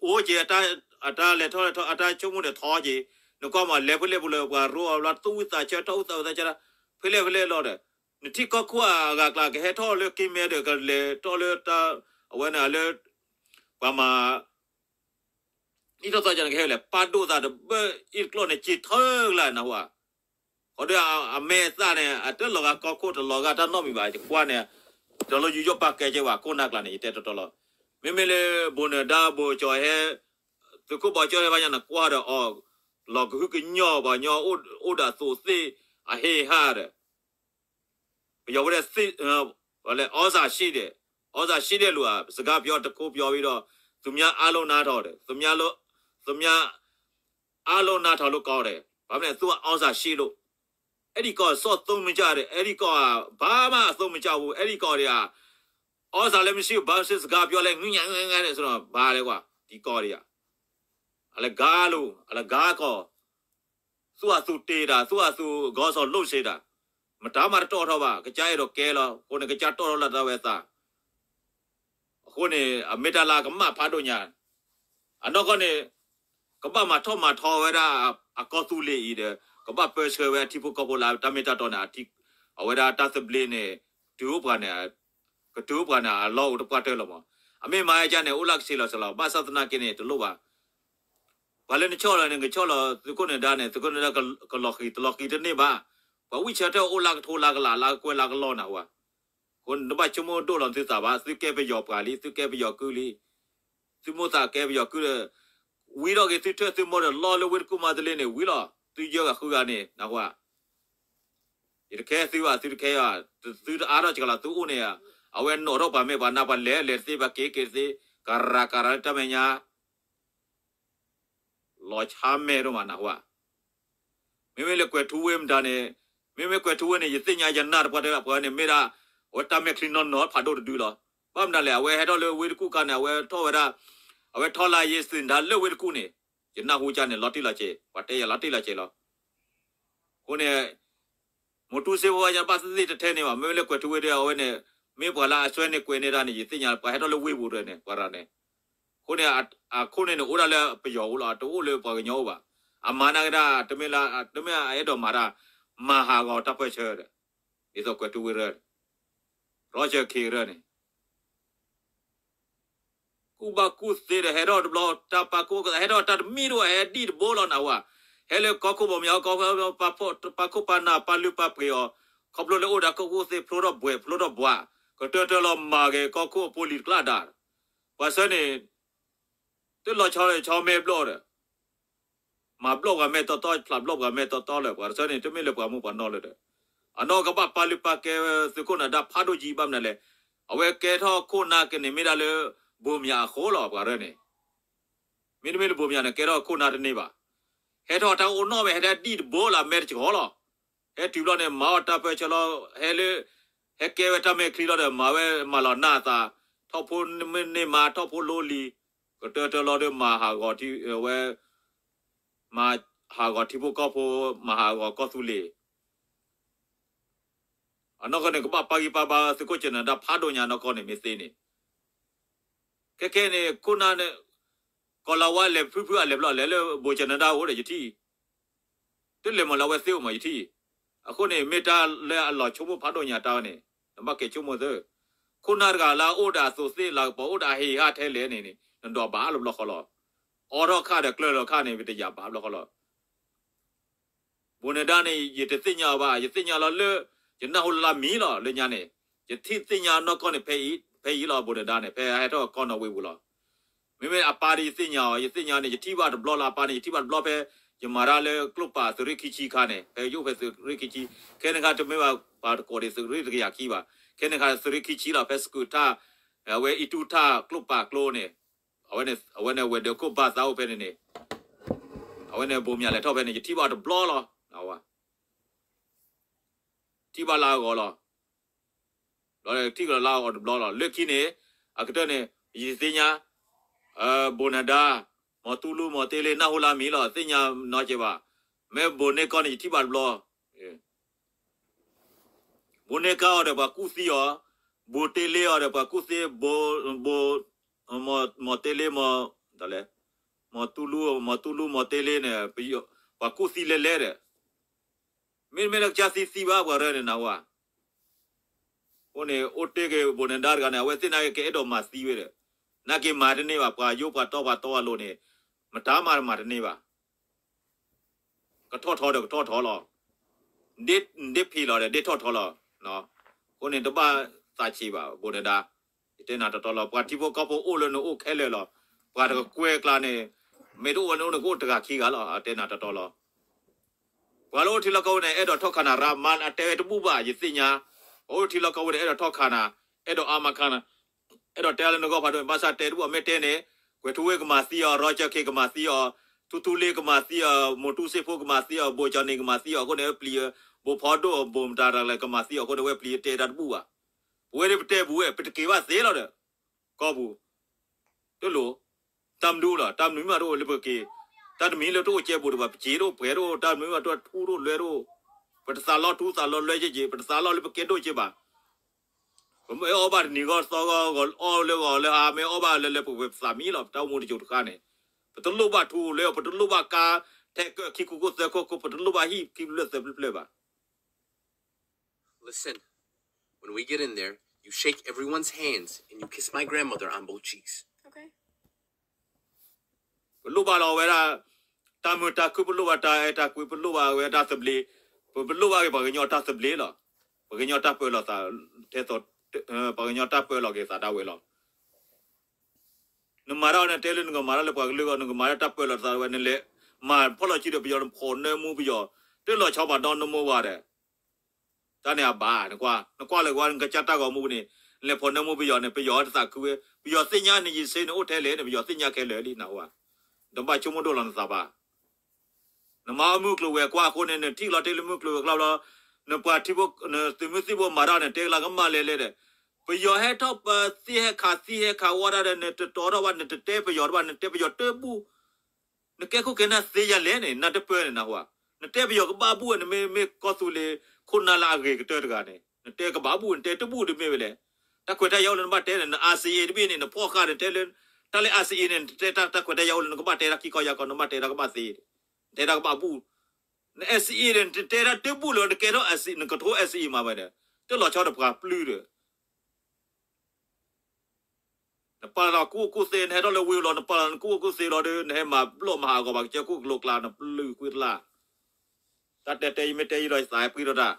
အိၣ်က့ၤ အတၢ်လဲၤထီၣ်လဲၤထီ အတၢ်ဆိကမိၣ်န့ၣ်ထီက့ၤ နကွၢ်မး လဲၤဖဲလဲၣ်ပူၤလၢပှၤရိအီၤဘျီ သူၣ်ဝံသးဆၢထီၣ်ဝံသးဆၢ ဖဲလဲၣ်ဖဲလဲၣ်လီၤဒီး နထံၣ်ကီၢ်ခိၣ်အဂၤကျါ ကဟဲထီၣ်လၢက့မဲဒီး ကလဲၤထီၣ်လၢတၢ် အဝဲန့ၣ်လၢ ပှၤမၤ အံၤထီၣ်သီကန့ၣ် ကဟဲလဲၤပာ်ဒိၣ်သးတဘၢအံၤတကျီၢ်န့ၣ် စ့ထၢကလါနဟူဧါ ဃီဒီးအမဲာ်သၣ်န့ၣ် အတလီၤဂာ်ကီၢ်ခိၣ်တလီၤဂာ်တၢ်နီတမံၤဘၣ် ယကွၢ်န့ၣ် တလီၤယူးယီၣ်ပာ်ကဲကဲဘၣ် ခိၣ်နၢ်ကျါန့ၣ် ယတဲတီတီလီၤ. မ့မ့ၢ်လၢဘိးနၢၤဒါဘိးကၠီၤဟဲ သုးခိၣ်ဘီကၠီဟဲဘၣ်ညါ နကွၢ်ဒီးအီၤ လီၤကဟုကညီၢ် ပှၤကညီအိၣ်ဒၣ်သိးသ့ၣ်အဟ့ၣ်ဟါဒီး ပယီၤဝဲဒၣ်သ့ၣ် လဲၤ ဩဇာရှိတယ်, ဩဇာရှိတယ်လို့ စကားပြောတခုပြောပြီးတော့ သူများအားလုံးနားထောင်တယ်, သူများအားလုံးနားထောင်လို့ကောင်းတယ်, ဘာဖြစ်လဲ သူက ဩဇာရှိလို့, အဲ့ဒီကောင် စောင့်သုံးမကြတဲ့ အဲ့ဒီကောင်က ဘာမှအသုံးမကျဘူး, အဲ့ဒီကောင်တွေက ဩဇာလည်းမရှိဘူး, ဘာဖြစ်စကားပြောလဲ ငုညံ့ငုညံ့နဲ့ဆိုတော့ ဘာလဲကွာ ဒီကောင်တွေက အလကားလို့ အလကားကောင် သူ့ဟာသူတည်တာ သူ့ဟာသူခေါင်းဆောင်လုပ်စေတာ မတၤမှတတီၢ်ထီၣ်ဘၣ်, ကစၢ်အဲၣ်ဒိးကဲလီၤ, အဃိန့ၣ် ကစၢ်တီၢ်ထီၣ်လၢတၢ်ဝဲသး, အဃိန့ၣ် အမ့ၢ်တၢ်လၢကမၣ်ဖးဒိၣ်ညါ, အနီၢ်ကီၢ်န့ၣ် ကဘၣ်မၤထီၣ်မၤထီဝဲဒၣ် အကီၢ်သူလ့ၤအံၤဒီး ကဘၣ်ပၢဆှၢဝဲအထံဖိကီၢ်ဖိလၢတၢ်မ့ၢ်တၢ်တီန့ၣ် အဝဲဒၣ်တၢ်သဘျ့န့ၣ် တုၤအိၣ်ပှၤန့ၣ် ကတုၤအိၣ်ပှၤန့ၣ် အလီၢ်အိၣ်တပှၢ်တၢၢ်လီၤမး, အမ့ၢ်မၤဟဲကန့ၣ် အိၣ်လၢကဆံးလီၤစလီၤ, ဘၣ်ဆၣ်သနာ်က့န့ၣ် တလိၣ်ဘၣ် ပှၤလၢနဆီၣ်လီၤန့ၣ် ကဆီၣ်လီၤ သုးခိၣ်နၢၤဒါန့ၣ် သုးခိၣ်နၢၤဒါကလီၤဃံၤ တလီၤဃံၤတန့ၢ်ဘၣ်, ပှၤဝံၢ်ဆၢထၢၣ်အိၣ်လၢကထိလၢကလး လၢကကွဲလၢကလီၢ်နၤဝဲ, အဃိန့ၣ် နဘၣ်ဆိကမိၣ်ဒိၣ်လီၤသုသးဘၣ်, သုကဲပယီၤပှၤလံ, သုကဲပယီၤကုလံ, သုမိၣ်သးကဲပယီၤကုဒီး ဝံထီၣ်က့ၤသုထၢၣ်သုမိၢ်ဒီး လီၢ်လၢဝ့ၢ်တကူၣ်မၤတလ့န့ၣ် ဝံလီၤ, သုယၢဂၤဃုဂၤန့ၣ် နၢ်ဟူဧါ ယတခဲသုဘၣ် သုတခဲယၤ, သုတအါထီၣ်ကလီၤ သုအိၣ်န့ၣ်ဧါ, အဝဲနီၣ်ထီၣ်ပှၤမဲာ်ပှၤနါ ပှၤလဲၤလဲၤတသ့ ပှၤက့ၤက့ၤတသ့, ကရၤကရၤလၢတၢ်မဲာ်ညါ လီၤဆါမဲာ်ဒိၣ်မးနၢ်ဟူဧါ, မ့မ့ၢ်လၢကွဲၤထူဝ့မတၤန့ၣ်, မ့မ့ၢ်ကွဲၤထူဝ့န့ၣ် ယသ့ၣ်ညါယနၢ်တပှၢ်တဲလၢပှၤန့ၣ် မ့ၢ်ဒၣ် အဝဲတၢ်မဲာ်ချံနီၢ်နီၢ်ဖးဒိၣ်တဒုလီၤ, ဘၣ်မနုၤလဲၣ် အဝဲဟဲထီၣ်လၢဝ့ၢ်တကူၣ်ခါန့ၣ် အဝဲထီၣ်ဝဲဒၣ်, အဝဲထီၣ်လၢယသ့ၣ်ညါလၢဝ့ၢ်တကူၣ်န့ၣ်, ယနၢ်ဟူကန့ၣ် လီၤတံၢ်လီၤဆဲး ပှၤတဲယၤလီၤတံၢ်လီၤဆဲးလီၤ အဃိန့ၣ် မူတူစ့ဖိဘၣ်ညါ ဘၣ်သ့ၣ်သ့ၣ်တထဲန့ၣ်ဘၣ်, မ့မ့ၢ်လၢကွဲၤထူဝ့ဒီး အဝဲန့ၣ် မ့ၢ်ပှၤလၢအစွဲန့ၢ်ကွဲးန့ၢ်တၢ်န့ၣ် ယသ့ၣ်ညါ ပှၤဟဲထီၣ်လၢဝ့ၢ်ပူၤတန့ၣ် ပှၤရၤန့ၣ်, အဃိန့ၣ် အခိၣ်န့ၣ်န့ၣ် အိၣ်ဒၣ်လၢပယီၤအိၣ်လီၤ, တအိၣ်လၢပှၤကညီအိၣ်ဘၣ်, အမၤနာ်က့ဒၣ် တမ့ၢ်လၢ တမ့ၢ်အအဲၣ်ဒိးမၤတၢ် မၤဟးဂီၤတၢ်ပၢၢ်ဆၢဒီး, ဒ်သိးကွဲၤထူဝ့ရၢန့ၣ်, ရီစၢၢ်ခ့ရၢန့ၣ် ကူၣ်ဘၣ်ကူၣ်သ့ဒီး ဟဲထီၣ်တဘျီ တၢ်ပာ်ကူၣ် ဟဲထီၣ်တၢ်တမံၤတဝဲ ဟဲဒံၣ်တဘိလီၤနၢ်ဟူဧါ, ဟဲလၢကီၢ်ခိၣ်ဘီမုၢ် ကီၢ်ခိၣ်ပာ်နၢ်ပာ်လုၢ်ပာ်ပှ့ၤအီၤ, ခီဖျိလၢအိၣ်ဒီးကီၢ်ခိၣ်သ့ၣ် ဖျိထီၣ်ဘှဲး ဖျိထီၣ်ဘှး, ကတၢၢ်တၢၢ်လီၤမၤဂ့ၤ ကီၢ်ခိၣ်အဖိလံၤတကျါဒါ, ပှၤဆၢန့ၣ် တလီၤဆီဆီမဲာ်ဘျီၣ်ဒီး မၤဘျီၣ်ပှၤမဲာ်တီတီ ဖျးဘျီၣ်ပှၤမဲာ်တီတီလၢ ပှၤတဆၢန့ၣ် တမ့ၢ်လၢပှၤမူပှၤနီၢ်လၢၤဒီး, အနီၢ်ကဘၣ်ပာ်လုၢ်ပာ်ကဲသုးခိၣ်နၢၤဒါဖးဒိၣ်ကံဘၣ်မနုၤလဲၣ်, အဝဲကဲထီၣ်ခိၣ်နၢ်ကန့ၣ်မ့ၢ်ဒၣ်လၢ ဘိမၠးအဃိလီၤ ပှၤရၢန့ၣ်, မ့တမ့ၢ်လၢဘိမၠးန့ၣ် ကဲထီၣ်ခိၣ်နၢ်တန့ၢ်ဘၣ်, ဟဲထီၣ်တၢ်အိၣ်နီၢ်ဝဲ ဟဲဒံၣ်တဘိလီၤ မဲာ်တကီၤလီၤ, ဟဲတုၤဘျီန့ၣ် မၤအီၣ်တၢ်ပၢၢ်ဆၢလီၤ, ဟဲလၢ ဟဲကဲဝဲတၢ်မဲာ်ချံလီၤဒီး မၤဝဲမၤလီၤနၢ်အသး, ထီၣ်ဖိမ့ၢ်န့ၢ်မါ ထီၣ်ဖိလိလံၤ, ကတၢၢ်တၢၢ်လီၤဒီး မၤဟးဂီၤထံ ဝဲ မၤဟးဂီၤထံဖိကီၢ်ဖိ, မၤဟးဂီၤကီၢ်သူလ့ၤ, အနီၢ်ကီၢ်န့ၣ် ကဘၣ်ပာ်ဂံၢ်ပာ်ဘါသုးခိၣ်ကၠနဒါဖးဒိၣ်ညါနီၢ်ကီၢ်န့ၣ် မ့ၢ်သ့န့ၣ်, ခဲခဲန့ၣ် ခိၣ်နၢ်န့ၣ် ကီၤလၤဝါလဲၤဖုဖုအလဲၤဘျီလဲၤလၢ ဘိၣ်ကၠနဒါအိၣ်ဒီးယထံၣ် တလဲၤမၤလၢအဝဲသ့အိၣ်မးယထံၣ်, အဃိန့ၣ် မ့ၢ်တၢ်လၢအလီၤဆိကမိၣ်ဖးဒိၣ်ညါတၢ်န့ၣ် နဘၣ်က့ၤဆိကမိၣ်သ့, ခိၣ်နၢ်တဂၤလၢအအိၣ်ဒီးအသိးသ့ၣ်လၤကပီၤ အိၣ်ဒီးအဟံၣ်ဟးထဲလဲၣ်န့ၣ်န့ၣ် နဒွးဘၣ်လၢဘျီဃီလီၤ, အိးထီၣ်ခါဒီးကျၢၢ်လီၤခါန့ၣ် ပတယာ်ဘၣ်ဘျီဃီလီၤ ဘိၣ်နဒါန့ၣ် ယတသ့ၣ်ညါအီၤဘၣ်, ယသ့ၣ်ညါလီၤလၢ ယနၢ်ဟူလၢလၢမံၤလီၤ လၢညါန့ၣ်, ယထံၣ်သ့ၣ်ညါနီၢ်ကီၢ်န့ၣ် ဖဲအံၤလီၤ ဘိၣ်နဒါန့ၣ် ဖဲအဟဲထီၣ်ကီၢ်နီၣ်ဝ့ပူၤလီၤ. မ့မ့ၢ်အပၢ်ဒီးယသ့ၣ်ညါအီၤ, ယသ့ၣ်ညါန့ၣ် ယထံၣ်ဘၣ်တဘျီလီၤ, အပၢ်န့ၣ် ယထံၣ်ဘၣ်တဘျီဖဲ ယမၤတၢ်လၢကျိဖးသုးရ့ၣ်ခံဆံခါန့ၣ်, ဖဲယအိၣ်ဖဲသုးရ့ၣ်ခံဆံ, ခဲန့ၣ်ခါတမ့ၢ်ဘၣ် ပှၤတကိးဒံးသုးရ့ၣ်တကယၤခံဘၣ်, ခဲန့ၣ်ခါသုးရ့ၣ်ခံဆံလီၤ ဖဲစကူးထၢၣ်, အဝဲအံၣ်တူၢ်ထၢၣ်ကျိဖးကျိန့ၣ်, အဝဲန့ၣ်ဝဲဒၢးခိၣ်ဘၣ်သးအိၣ်ဖဲန့ၣ်န့ၣ်, အဝဲန့ၣ်ဘိၣ်မၠးလဲၤထီၣ်ဖဲန့ၣ် ယထံၣ်ဘၣ်တဘျီလီၤ, ထံၣ်ဘၣ်လၢအဂီၤလီၤ, ဒီးထံၣ်ကလီၤလၢအဂီၤတဘျီလီၤ, လၢခံန့ၣ်, အကတၢၢ်န့ၣ်, ယသ့ၣ်ညါ, ဘိၣ်နဒါ, မီၤတူလူ မီၤတ့လ့ နၢ်ဟူလၢမံၤလီၤ သ့ၣ်ညါနီကဲဘၣ်, မ့ၢ်ဘိၣ်န့ၢ်ကီၢ်န့ၣ် ယထံၣ်ဘၣ်တဘျီ ဘိၣ်န့ၢ်ကါအီၤဒီးပှၤကူၣ်သံအီၤ, ဘိၣ်တ့လ့အီၤဒီးပှၤကူၣ်သံ, ဘိၣ်, မီၤတ့လ့, မီၤ, မီၤတူလူ, မီၤတူလူ မီၤတ့လ့န့ၣ်, ပှၤကူၣ်သံလဲၤလဲၤဒီး, မ့တမ့ၢ်လၢကစၢ်သံသံဘၣ်ပှၤရၢန့ၣ်နဝဲ, အဃိန့ၣ် အိၣ်တ့ၢ်က့ၤဘိၣ်နဒါတဂၤန့ၣ် အဝဲသ့ၣ်နာ်က့ၤကအဲၣ်ဒိးမၤသံဝဲဒီး, နာ်က့ၤမၤတန့ၢ်ဘၣ် ပှၤယိပှၤတီပှၤတီအလိၤန့ၣ်, မတၤမၤမၤတန့ၢ်ဘၣ် ကထီၣ်ထီဒီးကထီၣ်ထီလီၤ, ဒ့ဖံးလီၤဒီးဒ့ထီၣ်ထီလီၤ, အဃိန့ၣ်တဘၣ်သးဆံးဘၣ် ဘိၣ်နဒါ, ယတဲနၤတီတီလီၤ ပှၤထံဖိကီၢ်ဖိအိၣ်လၢနအိၣ်ခဲလၢာ်လီၤ, ပှၤတကကွဲၢ်ကျါန့ၣ်, မ့ၢ်တအိၣ်ဝဲန့ၣ်အိၣ်န့ၣ်ကအိၣ်တဂၤခံဂၤလီၤ အတဲနၤတီတီလီၤ, ပှၤလၢအိၣ်ထံလီၢ်ကီၢ်ပူၤန့ၣ် အဲၣ်ဒိးထီၣ်ခးနၤရၢမါ အတဲဝဲတဘူၣ်ဘၣ် ယသ့ၣ်ညါ, ပှၤအိၣ်ထံလီၢ်ကီၢ်ပူၤန့ၣ် အဲၣ်ဒိးထီၣ်ခးနၤ, အဲၣ်ဒိးအါမးခးနၤ, အဲၣ်ဒိးတဲလၢနဂီၢ်ဖးဒိၣ် ဘၣ်ဆၣ်တဲတဘူၣ်အီၤမ့ၢ်တဲန့ၣ်, ကွဲၤထူဝ့ကမၤသံအီၤ ရီကၠၢခ့ကမၤသံအီၤ, ထူထူလ့ကမၤသံအီၤ မိၢ်တူစ့ဖိကမၤသံအီၤ ဘိၣ်ကၠီနံၤကမၤသံအီၤ အဃိန့ၣ်ဝဲပျံၤ, ဘိၣ်ဖီဒိၣ် ဘိၣ်မတၤတၢ်လဲၣ်ကမၤသံအီၤ အဃိန့ၣ်ဝဲပျံၤတဲတၢ်တဘူၣ်ဘၣ်, ပဝဲဒၣ်ပတဲပူၤဝဲ ပတက့ၤဘၣ်သ့လီၤဒီး, ကီၢ်ပူၤ တလိၣ်, တၢ်မနုၤလီၤ တၢ်မနုၤမးတအိၣ်လၢပက့ၤ, တၢ်တမံၤလၢတအိၣ်ကဲဘူးဒီး ပစ့တအိၣ်ပှဲၤတအိၣ် တၢ်မနုၤမးတအိၣ်ထူတအိၣ်လွဲတအိၣ်, ပတသးလီထူသးလီလွဲက့ၤက့ၤ ပတသးလီလၢပကဲဒိၣ်က့ၤဘၣ်, ပမ့ၢ်အီၣ်ဘၣ်တနံၤဂီၢ်သီဂီၢ် အီၣ်လၢဂီၢ်လၢဟါ မ့ၢ်အီၣ်ဘၣ်လၢလၢပကသးမံလီၤ ပတၢ်အိၣ်မူတစိၤတဃၣ်န့ၣ်, ပတလိၣ်ဘၣ်ထူလၢ ပတလိၣ်ဘၣ်ကါ, ထဲကၢၢ်ခံခိၣ်ခိၣ်သၢခိၣ်ခိၣ် ပတလိၣ်ဘၣ်ဟံၣ်ခံဖျၢၣ်သၢဖျၢၣ်ဖျၢၣ်ဘၣ် Listen, when we get in there, you shake everyone's hands and you kiss my grandmother on both cheeks. ပလိၣ်ဘၣ်လီၤဝဲဒၣ်, တၢ်မုာ်တၢ်ခုၣ် ပလိၣ်ဘၣ် တၢ်အဲၣ်တၢ်ကွံ ပလိၣ်ဘၣ်ဝဲဒၣ်သဘျ့, ပလိၣ်ဘၣ်က့ၤပှၤကညီတၢ်သဘျ့လီၤ, ပှၤကညီတၢ်ပၢလီၤသး, ထဲသိး, ပှၤကညီတၢ်ပၢလီၤက့ၤသးဒၣ်ဝဲလီၤ နမၤတၢ်အီၤန့ၣ် တဲလၢနကမၤတၢ်လၢပှၤကလုာ်အဂီၢ် နကမၤတၢ်တၢ်ပၢလီၤသးဝဲ နလဲၤမၤဖီၣ်လီၤစုဒီးပယီၤ နဖီၣ်နၢမူပယီၤ, တလီၤဆီဘၣ်ဒီနမိၢ်ဝၤဒီး, တၢ်န့ၣ်အဘၣ် နကွၢ်, နကွၢ်လၢကွၢ် နကစၢ်တၢ်ဂီၤမူန့ၣ်, နလဲၤဖီၣ်နၢမူပယီၤန့ၣ် ပယီၤတသးခုဝဲ, ပယီၤသ့ၣ်ညါနယံၤစ့န့ၣ်အိၣ်ထဲလဲၣ်န့ၣ် ပယီၤသ့ၣ်ညါခဲလၢာ်လံ နဝၤ, တဘၣ်ဆိကမိၣ်ဒိၣ်လီၤနသးဘၣ် နမၤအီၣ်မုၢ်ကျိၤဝဲၤကွာ်အဃိန့ၣ် နထံၣ်လီၤတ့ၢ်လၢမုၢ်ကျိၤဝဲၤကွာ်လီၤ, နပှၤထံဖိ နသုးမုၢ်သံၣ်ဘိမၤတၢ်န့ၣ် တဲကလၤကမၣ်လဲၤလဲၤဒီး, ပယီၤဟဲထီၣ်ပသံဟဲခးသံဟဲခးဝီတၢ်ဒီး နတတီထီၣ်ဘၣ် နတတဲပယီၤတဘၣ် နတဲပယီၤတဘူၣ်, နကဲခိၣ်ကဲနၢ်သ့ယၤလဲၣ်န့ၣ် နတပၢၢ်န့ၣ်နဟူဧါ, နတဲပယီၤကဘၣ်ဘူၣ်ဝဲ နမ့ၢ်မ့ၢ်ကီၢ်သူလ့ၤခိၣ်နၢ်လၢအဂ့ၤကတၢၢ်တဂၤန့ၣ် နတဲကဘၣ်ဘူၣ် နတဲတဘူၣ်တမ့ၢ်ဝဲလဲၣ်, တၢ်ခွဲးတၢ်ယာ်အိၣ်လၢနဘၣ်တဲန့ၣ် န အါစံအ့ တဘ့ၣ်န့ၣ် နဖီၣ်ဃာ်န့ၣ် တဲလၢ တၢ်လၢ အါစံအ့ န့ၣ် နတဲတၢ်ခွဲးတၢ်ယာ်အိၣ်လၢနကဘၣ်တဲတၢ်ခံခီယါခီ နဘၣ်တဲတၢ်ကဘၣ်သ့, နတဲတၢ်ကဘၣ်ဘူၣ်, န အါစံအ့ န့ၣ် နတတဲတၢ်တဘူၣ်လၢၤ နကဲထီၣ် အါစံ နကထိ အါစံအ့ မးဝဲဒီး တလီၤဆီဒီးပှၤပျုၢ်ဒီး နပာ်လီၤကူၣ်အိၣ်ကူၣ်သ့ နဟဲထီၣ်လၢဝ့ၢ်လီၤ နပာ်လီၤနကူၣ်အိၣ်ကူၣ်သ့လီၤဒီး နဟဲမၤဘျီၣ်မၤဟးဂီၤဘၣ်ကစၢၢ်ခိၣ်ကလိကျါ နပျုၢ်ကွံာ်တလၢ်, တၢ်တဲတဲယမ့ၢ်တဲယလီၤယသးဟဲပှံၢ်ထီၣ်တၢ်,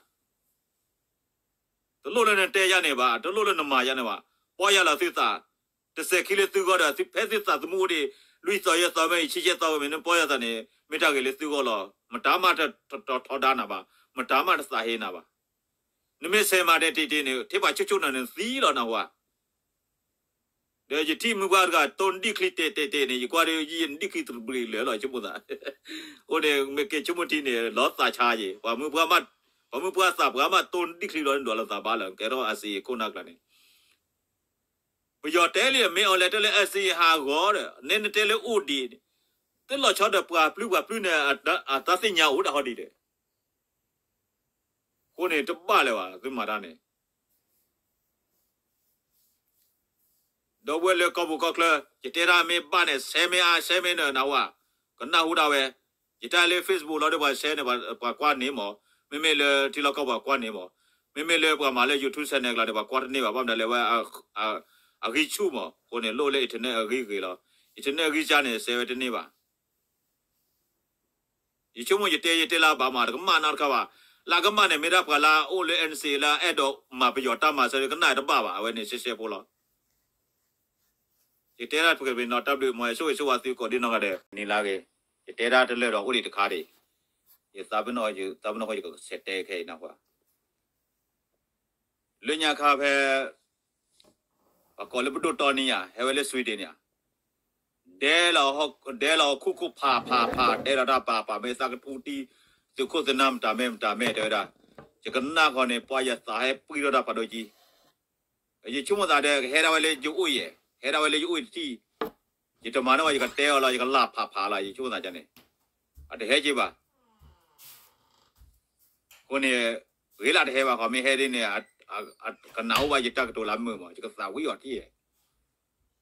တလိၣ်လၢနတဲယၤန့ၣ်ဘၣ် တလိၣ်လၢနမၤယၤန့ၣ်ဘၣ်, ပီၢ်ယၤလီၤသုသး, တစဲးခံလၢသုဂီၢ်ဒီး ဖဲသုသးသမူအိၣ်ဒံး လွံၢ်သီယဲၢ်သီမ့ၢ် ဆံယဲၢ်သီဝဲမ့ၢ် နပီၢ်ယၤသးန့ၣ် မ့ၢ်တၢ်ဂ့ၤလၢသုဂီၢ်လီၤ, မတၤမးတထီဒါနၤဘၣ်, မတၤမးတသးဟ့နၤဘၣ်, နမ့ၢ်ဆဲးမၤဒဲးတ့ၢ်တ့ၢ်န့ၣ် ထဲပှၤဆိဆိနၤန့ၣ်သံလီၤနဟူဧါ ဒီးယထံၣ်မုၢ်ပှၢ်တဂၤ တိၢ်နဒံၣ်ချံတဲာ်တဲာ်တဲာ်န့ၣ် ယကွၢ်ဒီးယနဒံၣ်ချံတဘျံးလၢာ်လီၤ ဆိကမိၣ်သး, အဃိန့ၣ် မ့ၢ်က့ၤဆိကမိၣ်ထံန့ၣ် လီၤသးဆါယံၤ ပှၤမုၢ်ပှၢ်မး ပှၤမုၢ်ပှၢ်သးပှၢ်မး တိၢ်ဒံၣ်ချံဒီးနဒွးလီၤသးဘၣ်လၢ ကဲထီၣ် NCA ခိၣ်နၢ်ကျါန့ၣ် ပယီၤတဲလံ မ့ၢ်အီၤလဲၤတဲလၢ NCA ဟးဂီၤဒီး နဲနတဲလၢအိၣ်ဒံး တလီၤဆီဒီးပှၤပျုၢ်ပှၤပျုၢ်န့ၣ် အတၢ်သ့ၣ်ညါအိၣ်ဒၣ်ဟီဒံးဒီး အဃိန့ၣ်တဘၣ်လၢၤဘၣ် သုမၤတၢ်န့ၣ် ဒီပုၢ်ဝဲၢ်လၢကီၢ်ပူၤကီၢ်ချၢ ယတဲတၢ်မ့ၢ်ဘၣ်န့ၣ် ဆဲးမ့ၢ်အါ ဆဲးမ့ၢ်နၢၤနဝဲ ကနၣ်ဟူဒၣ်ဝဲ ယတဲလၢ Facebook လီၤဒီးပှၤဆဲးန့ၣ် ပှၤကွၢ်န့ၢ်မး မ့မ့ၢ်လၢထံလီၢ်ကီၢ်ပှၤကွၢ်န့ၢ်မး မ့မ့ၢ်လၢပှၤမၤလၢ YouTube channel ကျါန့ၣ် ပှၤကွၢ်တန့ၢ်ဘၣ် ဘၣ်မနုၤလဲၣ်ဝဲ အဂံၢ်ဆူၣ်မး အဃိန့ၣ် လိၣ်လၢ internet အဂံၢ်ဂ့ၤလီၤ internet အဂံၢ်စၢ်န့ၣ် ဆဲးဝဲတန့ၢ်ဘၣ် ယဆိကမိၣ်ယတဲ ယတဲလၢအဘၣ်မး တကမၣ်နီတခါဘၣ်. လၢအကမၣ်န့ၣ် မ့ၢ်ဒၣ်ပှၤလၢအအိၣ်လၢ NCA လၢအအဲၣ်ဒိးမၤပယီၤတၢ်မၤစၢၤ ကနၣ်တဘၣ်ဘၣ်. အဝဲန့ၣ်ရှဲရှဲဖိလီၤ. ယတဲဒၣ်ပကပ့ၤနီၣ်တၢ်ဘျုး မ်ယဆိၣ်ဂ့ၤဆိၣ်ဝါသုကိးဒံနီၢ်ဂၤဒဲး နံၤလၢအဂ့ၤ. ယတဲဒၣ်တလၢာ်ဒီးအိၣ်ဒံးတခါဒံး. ယသးပ့ၤနီၣ် သးပ့ၤနီၣ်ဃိ ယကဆဲးတဲခဲအံၤနၢ်ဟူဧါ လၢညါခါဖဲ ပှၤကိးလၢပဒိၣ်တီနံယၤ ဟဲဝဲလၢ Sweden န့ၣ်ဧါ, ဒဲလီၤဟီၣ်ခိၣ်ခိၣ်ဖးဖးဖး တဲလီၤတၢ်ပာ်ပာ် မ့ၢ်သးကထူတံၢ် သုးခိၣ်သုးနၢ်မတၤမ့ၢ်မတၤမ့ၢ် တဲဝဲဒၣ်, ယကနၣ်ဃီန့ၣ် ပှၤယသးဟဲပှံၢ်ထီၣ်တၢ်ဖးဒိၣ်ကံ ယဆိကမိၣ်သးဒီး ဟဲဒၣ်ဝဲလၢယအိၣ်ယဲၢ်, ဟဲဒၣ်ဝဲလၢယအိၣ်တထံၣ်, ယတမၤန့ၢ်ဝဲ ယကတဲအီၤလီၤ ယကလၢ်ဖးဖးလီၤ ယဆိကမိၣ်သးန့ၣ်, အတဟဲက့ၤဘၣ်. အဃိန့ၣ် ဂ့ၤလၢတဟဲဘၣ်ဃီ မ့ၢ်ဟဲဒ်န့ၣ် ကနၣ်အိၣ်ဘၣ်ယတၢ်ကတိၤလၢမုာ်မး ယကသးဝံၣ်အီၤထံၣ်ယဲၢ်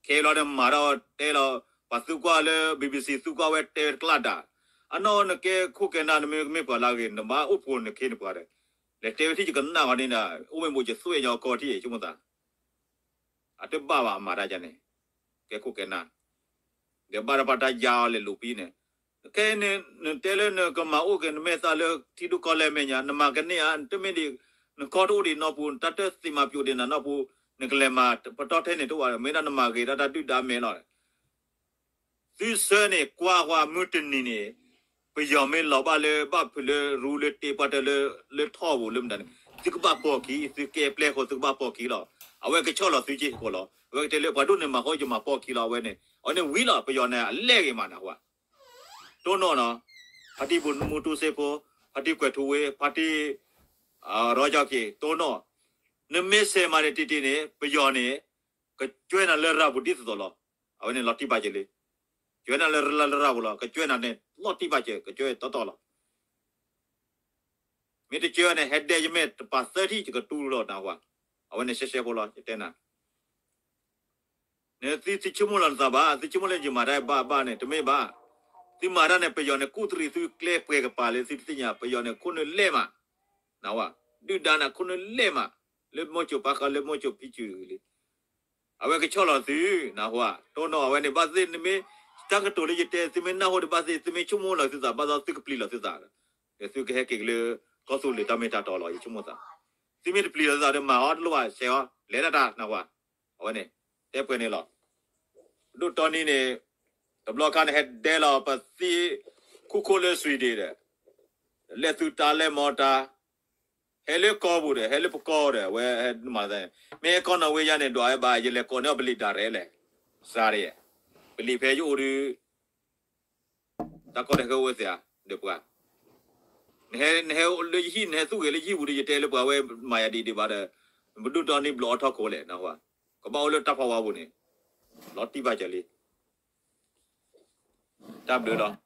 ခဲအံၤလီၤဒီးမၤထီၣ်တဲလီၤ ပှၤသုကွၢ်လၢ BBC သုကွၢ်ဝဲတဲဝဲတကျၢ်ဒၣ်, အနီၢ်နကဲခိၣ်ကဲနၢ် နမ့ၢ်မ့ၢ်ပှၤလၢအဂ့ၤ နဘၣ်အိၣ်ဖှိၣ်နခ့နပှၤဒီး လဲၤတဲဝဲထံၣ်ယကနၣ်ဃီန့ၣ်ဒီး အိၣ်မ့ၢ်ဘိးယသွဲၣ်ညီကီၢ်ထံၣ်ယဲၢ် ဆိကမိၣ်သး အတဘၣ်ဘၣ်အမၤတၢ်န့ၣ်, ကဲခိၣ်ကဲနၢ်, ဒီးဘၣ်တၢ်ပာ်တၢ်ယါအီၤလဲၤလူၤပံန့ၣ်, ခဲအံၤန့ၣ် နတဲလၢနကမၤအိၣ်က့ၤ နမဲာ်သၣ်လၢထံဒိၣ်ကီၢ်လဲၢ်မဲာ်ညါ နမၤကန့ၢ်ဧါ, တမ့ၢ်ဒံး နကီၢ်တအိၣ်ဒံးနီၢ်ပူၤ တၢ်တသ့ၣ်မၤပျိးဒံးနၤနီၢ်ပူၤ နကလဲၤမၤပတီၢ်ထဲန့ၣ်တအိၣ်ဘၣ် မ့ၢ်ဒၣ်နမၤဂ့ၤဒၣ်တၢ်ဒုၣ်ဒါမဲာ်လီၤ သုဆၢန့ၣ် ကွၢ်ကွၢ်မုၢ်တနံၤန့ၣ် ပယီၤမ့ၢ်လီၤဘၣ်လၢဘၣ်ဖုးလၢရူလၢတ့ပှၢ်တၢၢ်လၢထီၣ်ပူၤလၢမတၤန့ၣ် သုကဘၣ်ပိာ်ခံ သုကဲပျဲၢ်ဃိ သုကဘၣ်ပိာ်ခံလီၤ. အဝဲကဆီၣ်လီၤသုက့ၢ်ဃိလီၤ. အဝဲကတဲလၢပှၤဒိၣ်န့ၣ်မၤဃီယမၤပိာ်ခံလီၤ အဝဲန့ၣ် အဝဲန့ၣ်ဝံၤလီၤ ပယီၤန့ၣ် အလဲၢ်ဂ့ၤမးနၢ်ဟူဧါ တိၢ်နီၣ်နီၤ, ဖါတံၢ်မူတူစ့ဖိ, ဖါတံၢ်ကွဲၤထူဝ့, ဖါတံၢ် ရီကၠီက့ၤ တိၢ်နီၣ်, နမ့ၢ်ဆဲးမၤန့ၣ်တံၢ်တံၢ်န့ၣ် ပယီၤန့ၣ် ကကွဲနၤလၢရၤပူၤဒ်သိးသိးလီၤ. အဝဲန့ၣ်လီၤတံၢ်ဘၣ်က့ၤလံ. ကွဲနၤလၢရၤလၢရၤပူၤလီၤ. ကကွဲနၤန့ၣ် လီၤတံၢ်ဘၣ်က့ၤ ကကွဲတီတီလီၤ. မ့ၢ်တကွဲန့ၣ် ဟဲဒဲယမဲာ်တပာ်သၢထံၣ် ယကတူၢ်လီၤနၢ်ဟူဧါ. အဝဲန့ၣ်ရှဲရှဲဖိလီၤ ယတဲနၤ နသုသုဆိကမိၣ်လီၤနသးဘၣ်, သုဆိကမိၣ်လၢယမၤတၢ်ဘၣ်ဘၣ်န့ၣ် တမ့ၢ်ဘၣ်. သုမၤတၢ်န့ၣ် ပယီၤန့ၣ် ကူၣ်တရံးသုကျဲပှဲၤကပၤလၢသုတသ့ၣ်ညါ, ပယီၤန့ၣ် ခိၣ်နၢ်လဲၢ်မး, နၢ်ဟူဧါ, ဒုၣ်ဒါန့ၣ် ခိၣ်နၢ်လဲၢ်မး, လၢမိၢ်စိၤပၢ်ဃါ လၢမိၢ်စိၤဖံစိၤလံ အဝဲကဆီၣ်လီၤသု, နၢ်ဟူဧါ, တိၢ်နီၣ်အဝဲန့ၣ် ဘၣ်သ့ၣ်နမ့ၢ် တၢ်ကတိၤလၢယတဲ သုမ့ၢ်နၢ်ဟူဒီးဘၣ်သ့ၣ် သုမ့ၢ်ဆိကမိၣ်လီၤသုသး ဘၣ်သ့ၣ်သုကပျံၤလီၤသုသး, ဒီးသုကဟဲက့ၤက့ၤလၢ ကီၢ်သူလ့ၤတၢ်မ့ၢ်တၢ်တီလီၤ ယဆိကမိၣ်သး, သုမ့ၢ်တပျံၤလီၤသုသးဒီးမၤအီၤတလိၣ်ဘၣ် ဆဲးအီၤ လဲၤဒၣ်တၢ် နၢ်ဟူဧါ, အဝဲန့ၣ် တဲပှဲၤန့ၣ်လီၤ. ဒိၣ်တီနံၤန့ၣ် တဘျီခါန့ၣ် ဟဲဒဲလီၤပသံ ခိၣ်ခိၣ်လၢ Sweden ဒီး လဲၤသုတၢ်လဲၤမီတၢ် ဟဲလၢကီၢ်ပူၤဒီး ဟဲလၢပကီၢ်ဒီး အဝဲဟဲမၤသးန့ၣ် မ့ၢ်ဟဲကီၢ်နီၣ်ဝ့ယါန့ၣ် ဒွးဝဲဘၣ် ယလဲၤကိးန့ၢ်အီၤပလံးဒၣ်ရဲၣ်လဲၣ်, စးရဲၣ်, ပလံးဖဲယအိၣ်ဒီး တၢ်ကီတၢ်ခဲအိၣ်ဝဲသ့ဧါ, ဒီးပှၤ နဟဲလၢယဟံၣ် နဟဲသူၣ်ဂဲၤလၢယဟံၣ်ပူၤဒီး ယတဲလၢပှၤဝဲမၤယၤဒံးဒံးဘၣ်ဒီး ပဒိၣ်တီနံၤဘျီအီၣ်ထီၣ်ခိၣ်လဲၣ် နၢ်ဟူဧါ, ကဘၣ်အိၣ်လၢတၢ်ဖးဝါပူၤန့ၣ် လီၤတံၢ်ဘၣ်ကလံ တၢ်ဘျုးလီၤ.